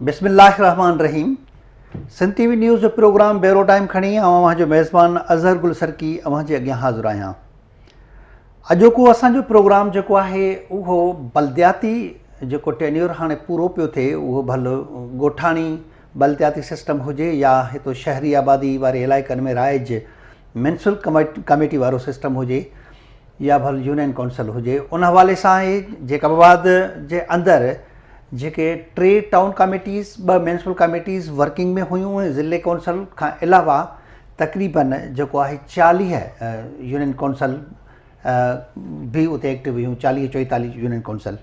بسم الله الرحمٰن الرحيم سنڌ ٽي وي نيوز جو پروگرام بيورو ٽائيم کڻي آئون اوهان جو ميزبان اظهر گل سرڪي اوهان جي اڳيان حاضر آهيان. اڄوڪو اسان جو پروگرام جيڪو آهي اهو بلدياتي جيڪو ٽينيور هاڻي پورو پيو ٿئي اهو ڀل ڳوٺاڻي بلدياتي سسٽم هجي يا هتو شهري آبادي واري علائقن ۾ رائج ميونسپل ڪميٽي وارو سسٽم هجي يا ڀل يونين ڪائونسل هجي ان حوالي سان آهي جيڪب آباد جي اندر جيڪي ٽي ٽائون ڪاميٽيز ٻه ميونسپل ڪاميٽيز ورڪنگ ۾ هيون ۽ ضلعي ڪائونسل کان علاوه تقريبن جيڪو آهي 40 يونين ڪائونسل به اتي ايڪٽو هيون 40 44 يونين ڪائونسل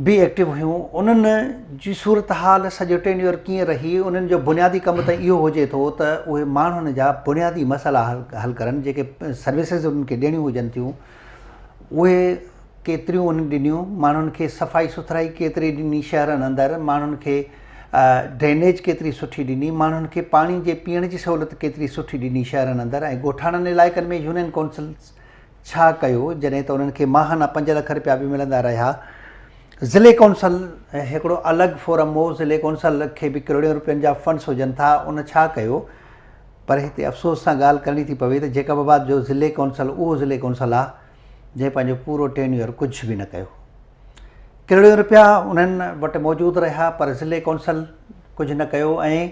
به ايڪٽو هيون انهن جي صورتحال سڄو ٽينيور ڪيئن رهي انهن جو بنيادي ڪم ته اهو هجي ٿو ته اهي ماڻهن جا بنيادي مسئلا حل ڪرن جيڪي سروسز انهن کي ڏيڻيون هجن ٿيون اهي ڪيتريون انهن ڏنيون ماڻهن کي صفائي سٿرائي ڪيتري ڏني شهرن اندر ماڻهن کي ڊرينيج ڪيتري سٺي ڏني ماڻهن کي پاڻي جي پيئڻ جي سهولت ڪيتري سٺي ڏني شهرن اندر ۽ ڳوٺاڻن علائقن ۾ يونين ڪونسلز ڇا ڪيو جڏهن ته انهن کي ماهانه پنج لک رپيا به ملندا رهيا. ضلعي ڪونسل هڪڙو الڳ فورم هو، ضلعي ڪونسل کي به ڪروڙين رپين جا فنڊس هجن ٿا، ان ڇا ڪيو؟ پر هتي افسوس سان ڳالهه ڪرڻي ٿي پوي ته جيڪب آباد جو ضلعي ڪونسل اهو ضلعي ڪونسل آ جنهن پنهنجو پورو ٽينيور ڪجهه به نه ڪيو. ڪروڙين رپيا انهن وٽ موجود رهيا پر ضلعي ڪونسل ڪجهه نه ڪيو ۽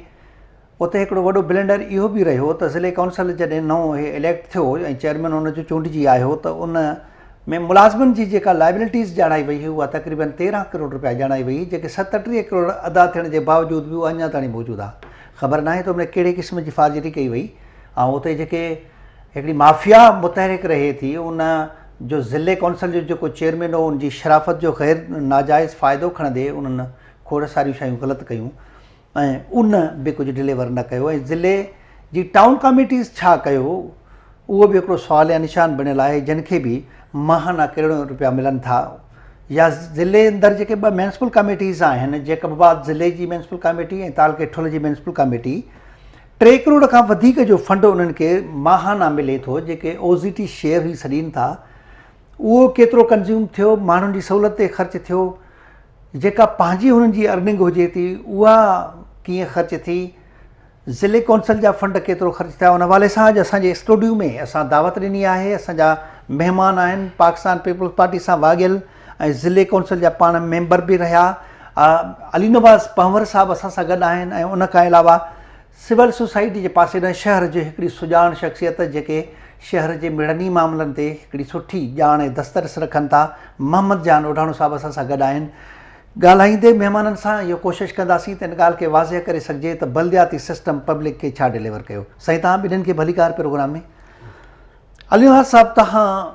اتي هڪڙو وڏو بلنڊر اهو به رهيو ته ضلعي ڪائونسل جڏهن نئون هي اليڪٽ ٿيو ۽ چيئرمين ان جو چونڊجي آيو ته ان ۾ ملازمن جي جيڪا لائبلٽيز ڄاڻائي وئي هئي اها تقريبن 13 ڪروڙ رپيا ڄاڻائي وئي جيڪي 37 ڪروڙ ادا ٿيڻ جي باوجود به اها اڃا تائين موجود آهي خبر ناهي ته ان ۾ ڪهڙي قسم جي فارجري ڪئي وئي ۽ اتي جيڪي هڪڙي مافيا متحرڪ رهي ٿي ان جو ضلعي ڪائونسل جو جيڪو چيئرمين هو ان جي شرافت جو غير ناجائز فائدو کڻندي انهن کوڙ ساريون شيون غلط ڪيون ۽ ان به ڪجهه ڊليور نه ڪيو ۽ ضلعي جي ٽائون ڪاميٽيز ڇا ڪيو اهو به هڪڙو سوال يا نشان بڻيل آهي جن کي به ماهانه ڪروڙين روپيا ملن ٿا يا ضلعي اندر جيڪي ٻه ميونسپل ڪاميٽيز آهن جيڪب آباد ضلعي جي ميونسپل ڪاميٽي ۽ تعلقي ٺل جي ميونسپل ڪاميٽي ٽي ڪروڙ کان وڌيڪ جو فنڊ انهن کي ماهانه ملي ٿو جيڪي او زي ٽي شيئر هي سڏين ٿا اهو ڪيترو ڪنزيوم ٿيو ماڻهن جي سهولت تي خرچ ٿيو جيڪا پنهنجي هنن جي ارننگ هجي ٿي اها ڪيئن خرچ ٿي، ضلعي ڪونسل جا فنڊ ڪيترو خرچ ٿيا ان حوالي سان اڄ اسان جي اسٽوڊيو ۾ اسان دعوت ڏني آهي اسان جا مهمان آهن پاڪستان پيپلز پارٽي سان واڳيل ۽ ضلعي ڪونسل جا پاڻ ميمبر به رهيا علي نواز پنهور صاحب اسان سان گڏ آهن ۽ ان کان علاوه سول سوسائٽي جي پاسي ڏانهن شهر جي هڪڙي سڄاڻ شخصيت جيڪي شهر جي مڙني معاملن تي هڪڙي سٺي ڄاڻ ۽ دسترس رکن ٿا محمد جان اوڍاڻو صاحب اسان سان گڏ آهن ڳالهائيندي مهمانن سان اهو ڪوشش ڪنداسين ته ان ڳالهه کي واضح ڪري سگهجي ته بلدياتي سسٽم پبلڪ کي ڇا ڊليور ڪيو سائين توهان ٻنهين کي ڀليڪار پروگرام ۾ علي نواز صاحب توهان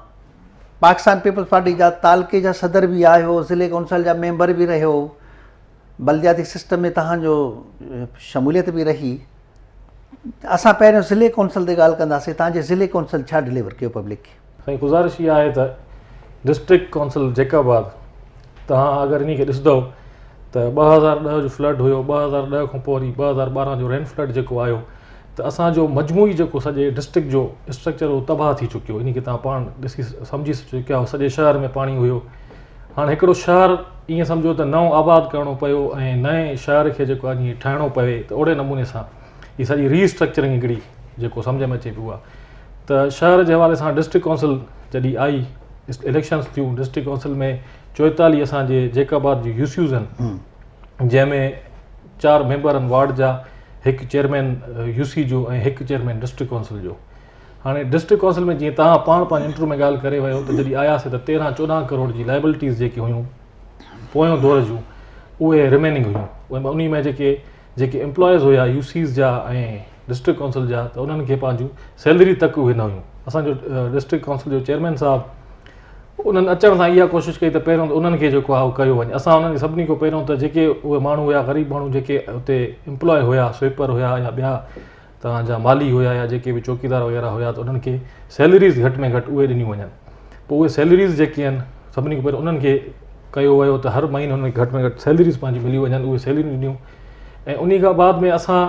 پاڪستان پيپلز پارٽي جا تعلقي جا صدر به آهيو ضلعي ڪونسل جا ميمبر به رهيو بلدياتي سسٽم ۾ توهان جو شموليت به رهي اسان پهريون ضلعي ڪونسل تي ڳالهه ڪنداسين توهان جي ضلعي ڪونسل ڇا ڊليور ڪيو پبلڪ کي. سائين گذارش اها آهي ته ڊسٽرڪٽ ڪونسل جيڪب آباد توهان اگر انهي کي ڏسندو ته 2010 جو فلڊ هيو 2010 کان پوء وري 2012 جو رين فلڊ جيڪو آيو ته اسان جو مجموعي جيڪو سڄي ڊسٽرڪٽ جو اسٽرڪچر هو تباهه ٿي چڪيو انهي کي توهان پاڻ ڏسي سمجهي چڪيا آهيو سڄي شهر ۾ پاڻي هيو هاڻ هڪڙو شهر ائين سمجهو ته نئون آباد ڪرڻو پيو ۽ نئين شهر کي جيڪو آهي ائين ٺاهڻو پوي ته اهڙي نموني سان هي سڄي ري اسٽرڪچرنگ هڪڙي جيڪو سمجهه ۾ اچي پيو آهي ته شهر جي حوالي سان ڊسٽرڪٽ ڪائونسل جڏهن آئي اليڪشنس ٿيون ڊسٽرڪٽ ڪائونسل ۾ چوئيتاليهه اسان جي جيڪب آباد جون يو سيوز آهن جنهن ۾ چار ميمبر آهن وارڊ جا هڪ چيئرمين يو سي جو ۽ هڪ چيئرمين ڊسٽرڪٽ ڪائونسل جو هاڻي ڊسٽرڪٽ ڪائونسل ۾ جيئن توهان پاڻ پنهنجي انٽرويو ۾ ڳالهه ڪري ويو ته جڏهن آياسي ته تيرهن چوڏهن ڪروڙ جي لائبلٽيز جيڪي هيون پويون دور جون اهي ريميننگ هيون انهي ۾ جيڪي جيڪي امپلائيز هيا يو سيز جا ۽ ڊسٽرڪٽ ڪائونسل جا ته انهن کي پنهنجون سيلري تڪ اهي نه هيون اسانجو ڊسٽرڪٽ ڪائونسل جو چيئرمين صاحب انهن اچڻ سان اها ڪوشش ڪئي ته پهريون ته انهن کي جيڪو آهي ڪيو وڃي اسان انهن کي سڀني کان پهريون ته جيڪي اهي ماڻهو هيا غريب ماڻهو جيڪي اتي امپلاء هيا سوئپر هيا يا ٻيا توهان جا مالي هيا يا جيڪي به چوڪيدار وغيره هيا ته انهن کي سيلريز گهٽ ۾ گهٽ اهي ڏنيون وڃن پوء اهي سيلريز جيڪي آهن سڀني کان پهريون انهن کي ڪيو ويو ته هر مهيني انهن کي گهٽ ۾ گهٽ سيلريز پنهنجي ملي وڃن اهي سيلريون ڏنيون ۽ انهي کان بعد ۾ اسان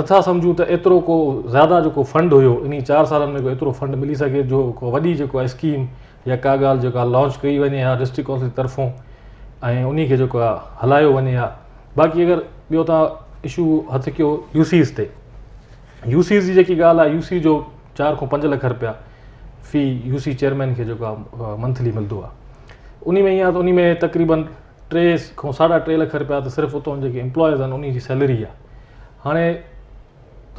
نٿا سمجهون ته ايترو ڪو زياده جيڪو فنڊ هيو انهي چار سالن ۾ ڪو ايترو فنڊ ملي سگهي جو ڪو وڏي جيڪو اسڪيم يا ڪا ڳالهه جيڪا لانچ ڪئي وڃي ها ڊسٽرڪٽ ڪائونسل جي طرفون ۽ انهي کي جيڪو آهي هلايو وڃي ها. باقي اگر ٻيو توهان اشو هٿ ڪيو يو سيز تي يو سيز جي جيڪي ڳالهه آهي يو سي جو چار کان پنج لک رپيا في يو سي چيئرمين کي جيڪو آهي منٿلي ملندو آهي ان ۾ ائين آهي ته ان ۾ تقريبن ٽي کان ساڍا ٽي لک رپيا ته صرف اتان جيڪي امپلائيز آهن ان جي سيلري آهي هاڻي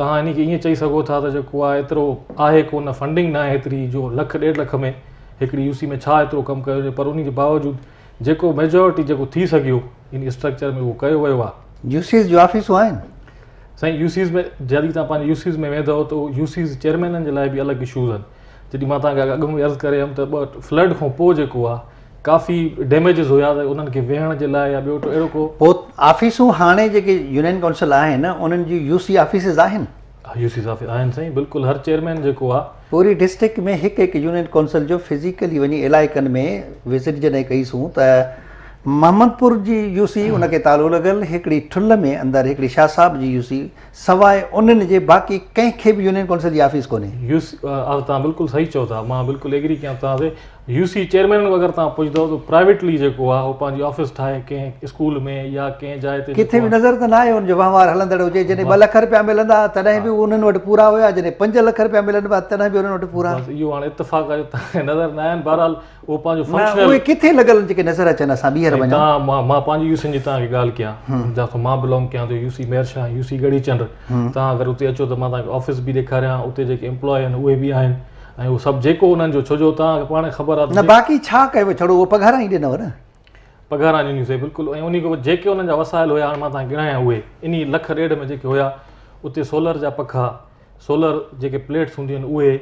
توهان ان کي ائين چئي سگهو ٿا ته جيڪو آهي ايترو آهي ڪو نه فنڊنگ نه آهي ايتري جو لک ڏيڍ لک ۾ هڪڙي يو سي ۾ ڇا ايترو ڪم ڪيو وڃي پر ان جي باوجود جيڪو ميجورٽي جيڪو ٿي سگهيو ان اسٽرڪچر ۾ اهو ڪيو ويو آهي. يو سيز جون آفيسون آهن؟ سائين يو سيز ۾ جڏهن توهان پنهنجي يو سيز ۾ ويندؤ ته يو سيز چيئرمينن جي لاء به الڳ اشوز آهن جڏهن مان توهان کي اڳ ۾ عرض ڪري آيم ته ٻه فلڊ کان پوء جيڪو آهي ڪافي ڊيميجز هيا ته انهن کي ويهڻ جي لاء يا ٻيو اهڙو ڪو. پوء آفيسون هاڻي جيڪي يونين ڪائونسل آهن انهن جون يو سي آفيسز آهن؟ يو سيز آفيس آهن سائين بلڪل هر چيئرمين جيڪو آ. پوري ڊسٽرڪٽ ۾ هڪ هڪ يونين ڪونسل جو فزيڪلي وڃي علائقن ۾ وزٽ جڏهن ڪئي سون ته محمد پور جي يو سي ان کي تالو لڳل هڪڙي ٺل ۾ اندر هڪڙي شاهه صاحب جي يو سي سواء انهن جي باقي ڪنهن کي به يونين ڪونسل جي آفيس ڪونهي. يو سي توهان بلڪل صحيح چئو ٿا مان بلڪل ايگري ڪيان توهان سي يو سي چيئرمين کان اگر توهان پڇندؤ ته پرائيويٽلي جيڪو آهي اهو پنهنجي آفيس ٺاهي ڪنهن اسڪول ۾ يا ڪنهن جاء تي ڪٿي به نظر ته نه آيو ان جو وهنوار هلندڙ هجي جڏهن ٻه لک رپيا ملندا تڏهن به انهن وٽ پورا هيا جڏهن پنج لک رپيا ملن پيا تڏهن به انهن وٽ پورا. بس اهو هاڻي اتفاق آهي جو توهان کي نظر نه آيا آهن بهرحال اهو پنهنجو فنڪشنل اهي ڪٿي لڳل آهن جيڪي نظر اچن اسان ٻيهر وڃون. توهان مان پنهنجي يو سين جي توهان کي ڳالهه ڪيان جتان مان بلانگ ڪيان ٿو يو سي مير شاهه يو سي ڳڙهي چنڊ توهان اگر اتي اچو ته مان توهان کي آفيس به ڏيکاريان اتي جيڪي امپلائي آهن اهي به آهن ۽ اهو سڀ جيڪو انهن جو ڇو جو توهان کي پاڻ کي خبر آهي نه باقي ڇا ڪيو ڇڙو اهو پگهاران ئي ڏنو نه. پگهاران ڏنيون سي بلڪل ۽ انهي کان پوء جيڪي انهن جا وسائل هيا هاڻي مان توهان کي ڳڻايان اهي انهي لک ڏيڍ ۾ جيڪي هيا اتي سولر جا پکا سولر جيڪي پليٽس هونديون آهن اهي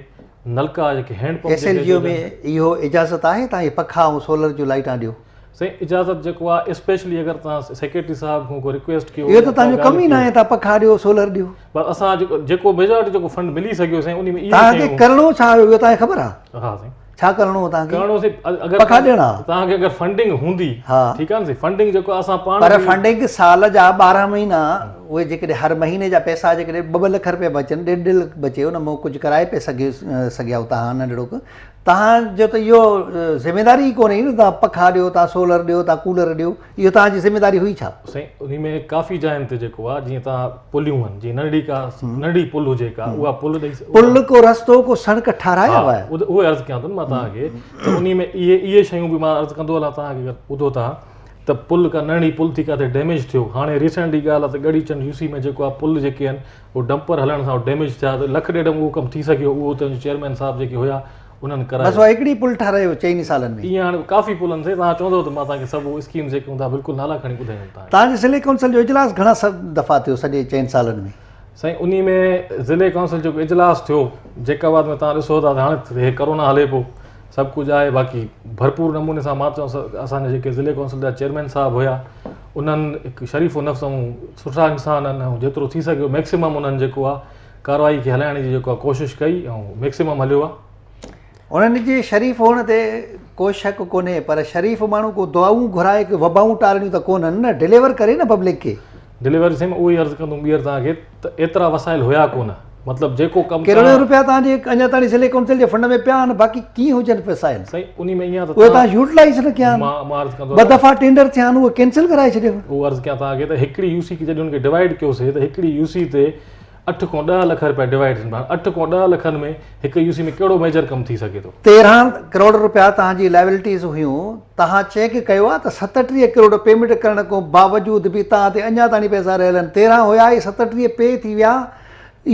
نلڪا جيڪي هينڊ پمپ ايس ايل جي او ۾ اهو اجازت آهي توهان اهي پکا ۽ سولر جون لائيٽان ڏيو. سائين اجازت جيڪو آهي اسپيشلي اگر توهان سيڪريٽري صاحب کان ڪو رڪويسٽ ڪيو اهو ته توهان جو ڪم ئي ناهي توهان پکا ڏيو سولر ڏيو. بس اسان جيڪو جيڪو ميجارٽي جيڪو فنڊ ملي سگهيو سائين انهي ۾ اهي توهان کي ڪرڻو ڇا هيو اهو توهان کي خبر آهي. ها سائين. ڇا ڪرڻو هو توهان کي؟ ڪرڻو سائين اگر پکا ڏيڻا ها. توهان کي اگر فنڊنگ هوندي ها ٺيڪ آهي نه سائين فنڊنگ جيڪو اسان پاڻ پر فنڊنگ سال جا 12 مهينا اهي جيڪڏهن هر مهيني جا پئسا جيڪڏهن ٻه ٻه لک رپيا بچن ڏيڍ ڏيڍ لک بچي ان مان ڪجهه ڪرائي پئي سگهي سگهيا توهان ننڍڙو توهان جو ته اهو ذميداري ئي ڪونهي نه توهان پکا ڏيو توهان سولر ڏيو توهان ڪولر ڏيو اهو توهان جي ذميداري هئي ڇا؟ سائين انهي ۾ ڪافي جاين تي جيڪو آ جيئن توهان پليون آهن جيئن ننڍڙي ڪا ننڍڙي پل هجي ڪا اها پل ڏئي پل ڪو رستو ڪو سڙڪ ٺارايا هئا اهو عرض ڪيان ٿو نه مان توهان کي ته انهي ۾ اهي اهي شيون به مان عرض ڪندو هلان توهان کي اگر ٻڌو توهان ته پل ڪا ننڍڙي پل ٿي ڪاٿي ڊيميج ٿيو هاڻي ريسينٽلي ڳالهه آ ته ڳڙهي چنڊ يو سي ۾ جيڪو آ پل جيڪي آهن اهو ڊمپر هلڻ سان ڊيميج ٿيا ته لک ڏيڍ ۾ اهو ڪم ٿي سگهيو اهو اتان جو چيئرمين صاحب جيڪي هيا انهن ڪرايو. بس اها هڪڙي پل ٺارايو چئني سالن ۾. ايئن هاڻي ڪافي پلن سائين توهان چوندو ته مان توهان کي سڀ اهي اسڪيمز جيڪي هوندا بلڪل نالا کڻي ٻڌائيندم توهان کي. توهان جي ضلعي ڪائونسل جو اجلاس گهڻا دفعا ٿيو سڄي چئن سالن ۾؟ سائين انهي ۾ ضلعي ڪائونسل جيڪو اجلاس ٿيو جيڪب آباد ۾ توهان ڏسو ٿا ته هاڻي هي ڪرونا هلي پيو سڀ ڪجهه آهي باقي ڀرپور نموني سان مان چوان اسان جا جيڪي ضلعي ڪائونسل جا چيئرمين صاحب هيا انهن هڪ شريف النفس ۽ سٺا انسان آهن ۽ جيترو ٿي سگهيو ميڪسيمم انهن جيڪو آهي ڪارروائي کي هلائڻ جي جيڪو آهي ڪوشش ڪئي ۽ ميڪسيمم هليو آهي. انهن جي شريف هئڻ تي ڪو شڪ ڪونهي پر شريف ماڻهو ڪو دعائون گهرائي ڪي وبائون ٽارڻيون ته ڪونهن نه ڊليور ڪري نه پبلڪ کي. ڊليوري سائين مان اهو ئي عرض ڪندم ٻيهر توهان کي ته ايترا وسائل هيا ڪونه مطلب جيڪو ڪم ڪروڙين روپيا توهان جي اڃا تائين ضلعي ڪائونسل جي فنڊ ۾ پيا آهن باقي ڪيئن هجن وسائل سائين انهي ۾ ائين آهي ته اهي توهان يوٽيلائز نه ڪيا آهن مان مان عرض ڪندو ٻه دفعا ٽينڊر ٿيا آهن اهي ڪينسل ڪرائي ڇڏيو اهو عرض ڪيان توهان کي ته هڪڙي يو سي کي جڏهن ان کي ڊوائيڊ ڪيوسي ته هڪڙي يو سي تي اٺ کان ڏهه لک رپيا ڊوائيڊ ٿين پيا اٺ کان ڏهه لکن ۾ هڪ يو سي ۾ ڪهڙو ميجر ڪم ٿي سگهي ٿو. 13 ڪروڙ رپيا توهان جي لائبلٽيز هيون، توهان چيڪ ڪيو آهي ته 37 ڪروڙ پيمينٽ ڪرڻ کان باوجود به توهان تي اڃا تائين پئسا رهيل آهن، 13 هيا اهي 37 پي ٿي ويا،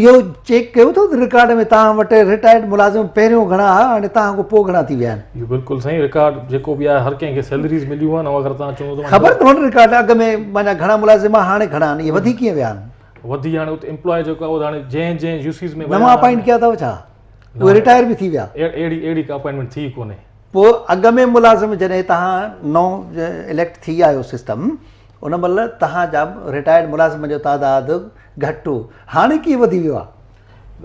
اهو چيڪ ڪيو اٿو ته رڪارڊ ۾ توهان وٽ رٽائرڊ ملازم پهريون گهڻا هئا هاڻي توهان کان پوء گهڻا ٿي ويا آهن. اهو بلڪل سائين رڪارڊ جيڪو به آهي هر ڪنهن کي سيلريز مليون آهن ۽ اگر توهان چوندو ته خبر اٿو نه رڪارڊ اڳ ۾ معنيٰ گهڻا ملازم هئا هاڻي گهڻا آهن اهي وڌي ڪيئن ويا آهن. وڌي هاڻي اتي امپلائي جيڪو آهي اهو هاڻي جنهن جنهن يو سيز ۾ نوان اپائنٽ ڪيا اٿو ڇا اهي رٽائر به ٿي ويا. اهڙي اهڙي ڪا اپائنٽمينٽ ٿي ڪونهي. پوء اڳ ۾ ملازم جڏهن توهان نئون اليڪٽ ٿي آيو سسٽم ان مهل توهان جا رٽائرڊ ملازمن جو تعداد گهٽ هو هاڻي ڪيئن وڌي ويو آهي؟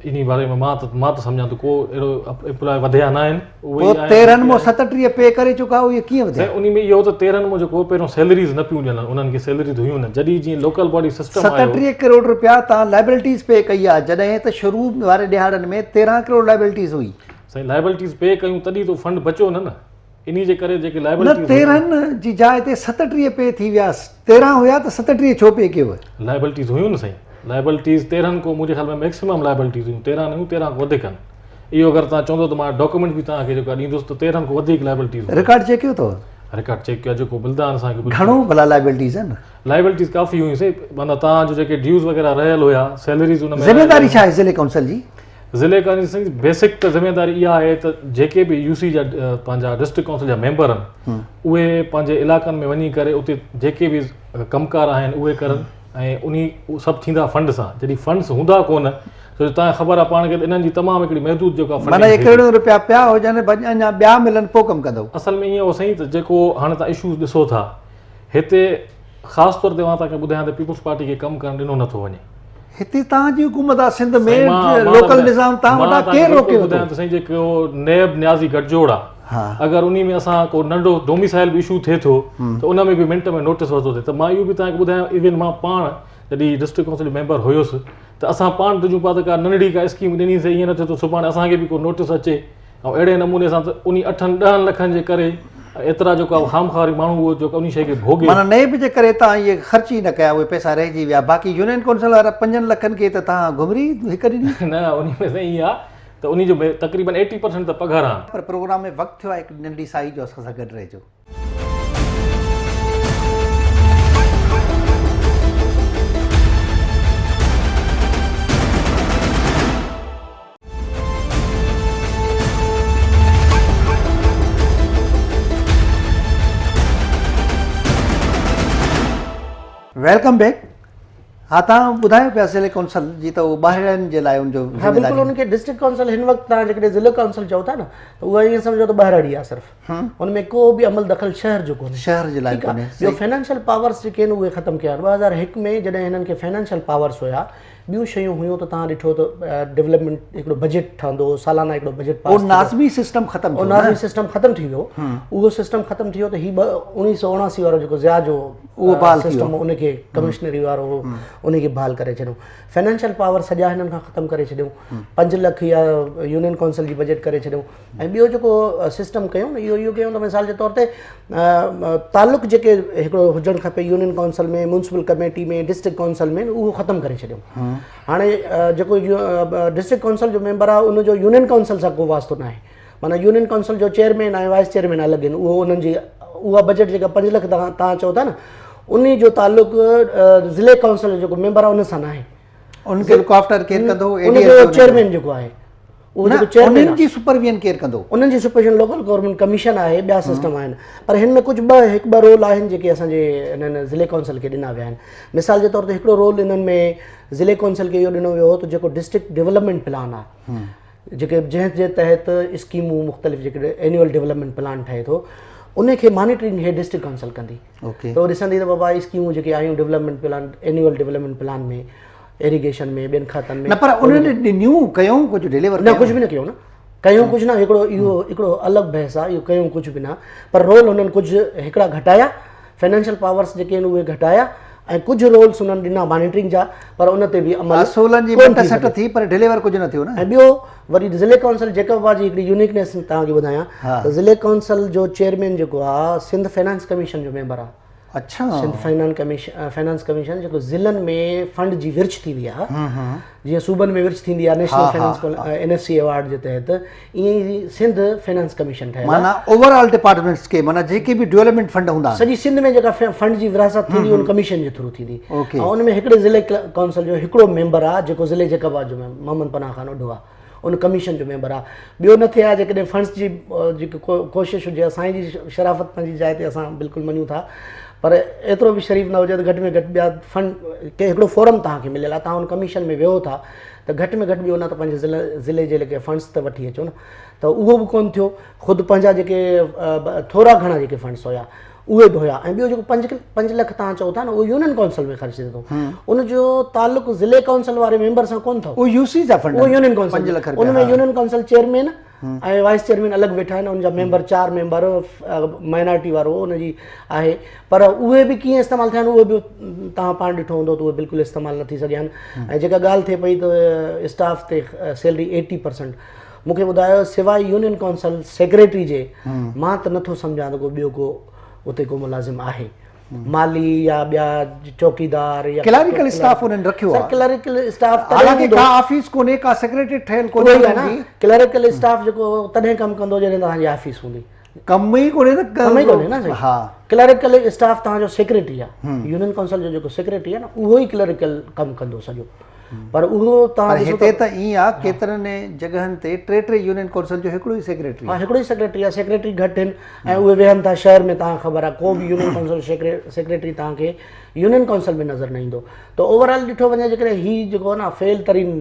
انهي باري ۾ مان ته مان ته سمجهان ٿو ڪو اهڙو امپلائي وڌيا نه آهن اهي پوء تيرهن مون 37 پي ڪري چڪا اهي ڪيئن وڌيا؟ سائين انهي ۾ اهو ته تيرهن مون جيڪو پهريون سيلريز نه پيون ڏين انهن کي سيلريز هيون نه جڏهن جيئن لوڪل باڊي سسٽم آيو. 37 ڪروڙ رپيا توهان لائبلٽيز پي ڪئي آهي جڏهن ته شروع واري ڏهاڙن ۾ 13 ڪروڙ لائبلٽيز هئي. سائين لائبلٽيز پي ڪيون تڏهن ته فنڊ بچيو نه نه. انهي جي ڪري جيڪي لائبلٽيز نه 13 جي جاء تي 37 پي ٿي ويا 13 هيا ته 37 ڇو پي ڪيو؟ لائبلٽيز هيون نه سائين لائبلٽيز 13 کو منهنجي خيال ۾ ميڪسيمم لائبلٽيز هيون 13 نه هيون 13 کان وڌيڪ آهن اهو اگر توهان چوندو ته مان ڊاڪيومينٽ به توهان کي جيڪو ڏيندس ته 13 کان وڌيڪ لائبلٽيز رڪارڊ چيڪ ڪيو اٿو؟ رڪارڊ چيڪ ڪيو جيڪو ملدا آهن اسان کي گهڻو ڀلا لائبلٽيز آهن؟ لائبلٽيز ڪافي هيون سائين معنيٰ توهان جو جيڪي ڊيوز وغيره رهيل هيا سيلريز ان ۾ ذميواري ڇا آهي ضلعي ڪائونسل جي؟ ضلعي ڪائونسل جي بيسڪ ته ذميواري اها آهي ته جيڪي به يو سي جا پنهنجا ڊسٽرڪٽ ڪائونسل جا ميمبر آهن اهي پنهنجي علائقن ۾ وڃي ڪري اتي جيڪي به ڪم ڪار آهن اهي ڪرن ۽ انهي سڀ ٿيندا فنڊ سان جڏهن فنڊس هوندا ڪونه ڇو جو تنهن خبر آهي پاڻ کي ته انهن جي تمام هڪڙي محدود جيڪا فنڊنگ معنيٰ ڪروڙين روپيا پيا هجن اڃا ٻيا ملن پوء ڪم ڪندو. اصل ۾ ائين هو سائين ته جيڪو هاڻي تان اشوز ڏسو ٿا هتي خاص طور تي مان توهان کي ٻڌايان ته پيپلز پارٽي کي ڪم ڪرڻ ڏنو نٿو وڃي. هتي توهان جي حڪومت آ سنڌ ۾ لوڪل نظام توهان وٽ آ ڪير روڪيو ٿو. مان سائين جيڪو نيب نيازي گٺجوڙ آ اگر انهي ۾ اسان ڪو ننڍو ڊوميسائل به اشو ٿئي ٿو ته ان ۾ به منٽ ۾ نوٽس ورتو ٿئي ته مان اهو به توهان کي ٻڌايان ايون مان پاڻ جڏهن ڊسٽرڪٽ ڪائونسل جو ميمبر هيس ته اسان پاڻ ڊڄون پيا ته ڪا ننڍڙي ڪا اسڪيم ڏني سي ائين نه ٿئي ته سڀاڻي اسان کي به ڪو نوٽس اچي ۽ اهڙي نموني سان ته انهي اٺن ڏهن لکن جي ڪري ايترا جيڪو آهي خام خواري ماڻهو اهو جيڪو انهي شيء کي ڀوڳي. معنيٰ نيب جي ڪري توهان اهي خرچ ئي نه ڪيا اهي پئسا رهجي ويا باقي يونين ڪونسل وارا پنجن لکن کي ته توهان گهمري هڪ ڏني. نه انهي ۾ سائين ائين آهي ته انهي جو تقريبن ايٽي پرسنٽ ته پگهر آهن. پر پروگرام ۾ وقت ٿيو آهي هڪ ننڍڙي ساهي جو اسان سان گڏ رهجو. Welcome back ها تان ٻڌايو پيا ضلعي ڪونسل جي ته ٻاهرين جي لاء ان جو ها بلڪل ان کي ڊسٽرڪٽ ڪونسل هن وقت تان جيڪڏهن ضلع ڪونسل چئو ٿا نه ته اها ائين سمجهو ته ٻاهراڙي آهي صرف ان ۾ ڪو به عمل دخل شهر جو ڪونهي شهر جي لاء ڪونهي ٻيو فنانشل پاورس جيڪي آهن اهي ختم ڪيا 2001 ۾ جڏهن هنن کي فنانشل پاورس هيا ٻيون شيون هيون ته توهان ڏٺو ته ڊولپمينٽ هڪڙو بجيٽ ٺهندو هو سالانه هڪڙو بجيٽ پاس ٿيندو ناظمي سسٽم ختم ٿيو ناظمي سسٽم ختم ٿي ويو اهو سسٽم ختم ٿي ويو ته هي 1979 وارو جيڪو ضياء جو اهو بحال ٿي ويو ان کي ڪمشنري وارو هو ان کي بحال ڪري ڇڏيو فنانشل پاور سڄا هنن کان ختم ڪري ڇڏيو 5 لک يا يونين ڪائونسل جي بجيٽ ڪري ڇڏيو ۽ ٻيو جيڪو سسٽم ڪيو نه اهو اهو ڪيو ته مثال جي طور تي تعلق جيڪي هڪڙو هجڻ کپي union council ۾ municipal committee ۾ district council ۾ اهو ختم ڪري ڇڏيو هاڻي جيڪو ڊسٽرڪٽ ڪائونسل جو ميمبر آهي ان جو يونين ڪائونسل سان ڪو واسطو ناهي معنيٰ يونين ڪائونسل جو چيئرمين ۽ وائس چيئرمين الڳ آهن اهو انهن جي اها بجيٽ جيڪا 5 لک توهان چئو ٿا نه ان جو تعلق ضلعي ڪائونسل جو جيڪو ميمبر آهي ان سان ناهي ان کي لڪ آفٽر ڪير ڪندو ان جو چيئرمين جيڪو آهي اهو جيڪو چيئرمين انهن جي سپرويزن ڪير ڪندو؟ انهن جي سپرويزن لوڪل گورنمينٽ ڪميشن آهي ٻيا سسٽم آهن پر هن ۾ ڪجهه ٻه هڪ ٻه رول آهن جيڪي اسان جي انهن ضلعي ڪائونسل کي ڏنا ويا آهن مثال جي طور تي هڪڙو رول انهن ۾ ضلعي ڪائونسل کي اهو ڏنو ويو هو ته جيڪو ڊسٽرڪٽ ڊولپمينٽ پلان آهي جيڪي جنهن جي تحت اسڪيمون مختلف جيڪي اينيول ڊولپمينٽ پلان ٺهي ٿو ان کي مانيٽرنگ هي ڊسٽرڪٽ ڪائونسل ڪندي ته ڏسندي ته بابا اسڪيمون جيڪي آيون development plan annual development plan ۾ irrigation ۾ ٻين کاتن ۾ نه پر انهن ڏنيون ڪيون ڪجهه ڊليور نه ڪجهه به نه ڪيو نه ڪيون ڪجهه نه هڪڙو اهو هڪڙو الڳ بحث آهي اهو ڪيون ڪجهه به نه پر رول انهن ڪجهه هڪڙا گهٽايا فنانشل پاورس جيڪي آهن اهي گهٽايا ۽ ڪجهه رولس انهن ڏنا مانيٽرنگ جا پر ان تي به عمل اصولن جي مٽ سٽ ٿي پر ڊليور ڪجهه نه ٿيو نه ۽ ٻيو وري ضلعي ڪائونسل جيڪب آباد جي هڪڙي يونيڪنيس توهان کي ٻڌايان ته ضلعي ڪائونسل جو چيئرمين جيڪو آهي سنڌ فنانس ڪميشن جو ميمبر آهي اڇا Sindh finance commission finance commission جيڪو ضلعن ۾ فنڊ جي ورڇ ٿيندي آهي جيئن صوبن ۾ ورڇ ٿيندي آهي national finance N F C award جي تحت ائين ئي سنڌ فنانس ڪميشن ٺهيل معنيٰ اوور آل ڊپارٽمينٽس کي معنيٰ جيڪي به ڊولپمينٽ فنڊ هوندا سڄي سنڌ ۾ جيڪا فنڊ جي ورهاست ٿيندي ان ڪميشن جي ٿرو ٿيندي ۽ ان ۾ هڪڙي ضلعي ڪائونسل جو هڪڙو ميمبر آهي جيڪو ضلعي جيڪب آباد جو محمد پناهه خان اڍو آهي ان ڪميشن جو ميمبر آ ٻيو نه ٿئي ها جيڪڏهن فنڊز جي جيڪي ڪوشش هجي ها سائين جي شرافت پنهنجي جاء تي اسان بلڪل مڃون ٿا پر ايترو به شريف نه هجي ته گهٽ ۾ گهٽ ٻيا فنڊ ڪنهن هڪڙو فورم توهان کي مليل آ توهان ان ڪميشن ۾ ويهو ٿا ته گهٽ ۾ گهٽ ٻيو نه ته پنهنجي ضلع ضلعي جي ليکي فنڊز ته وٺي اچو نه ته اهو به ڪون ٿيو خود پنهنجا جيڪي ٿورا گهڻا جيڪي فنڊز هيا اهي به هيا ۽ ٻيو جيڪو پنج لک توهان چئو ٿا نه اهو يونين ڪائونسل ۾ خرچ ٿئي ٿو ان جو تعلق ضلعي ڪائونسل واري ميمبر سان ڪونه اٿو اهو يو سي جا فنڊ اهو يونين ڪائونسل 5 لک ان ۾ union council chairman ۽ vice chairman الڳ ويٺا آهن ان جا ميمبر چار ميمبر مائنارٽي وارو ان جي آهي پر اهي به ڪيئن استعمال ٿيا آهن اهي به توهان پاڻ ڏٺو هوندو ته اهي بلڪل استعمال نه ٿي سگهيا آهن ۽ جيڪا ڳالهه ٿئي پئي ته اسٽاف تي سيلري 80% مون کي ٻڌايو سواء يونين ڪائونسل سيڪريٽري جي مان ته نٿو سمجهان ته ڪو ٻيو ڪو اتي ڪو ملازم آهي مالي يا ٻيا چوڪيدار يا ڪلاريڪل اسٽاف انهن رکيو آهي. سر ڪلاريڪل اسٽاف تڏهن حالانڪه ڪا آفيس ڪونهي ڪا سيڪريٽريٽ ٺهيل ڪونهي انهن جي. ڪلاريڪل اسٽاف جيڪو تڏهن ڪم ڪندو جڏهن توهان جي آفيس هوندي. ڪم ئي ڪونهي ته ڪم ئي ڪونهي نه سائين. ها ڪلاريڪل اسٽاف توهان جو سيڪريٽري آهي يونين ڪائونسل جو جيڪو سيڪريٽري آهي نه اهو ئي ڪلاريڪل ڪم ڪندو سڄو پر اهو توهان ڏسو هتي ته ائين آهي ڪيترن جڳهن تي ٽي ٽي يونين ڪائونسل جو هڪڙو ئي سيڪريٽري ها هڪڙو ئي سيڪريٽري آهي سيڪريٽري گهٽ آهن ۽ اهي ويهن ٿا شهر ۾ توهان کي خبر آهي ڪو به يونين ڪائونسل سيڪريٽري توهان کي يونين ڪائونسل ۾ نظر نه ايندو ته اوور آل ڏٺو وڃي جيڪڏهن هي جيڪو آهي نه فيل ترين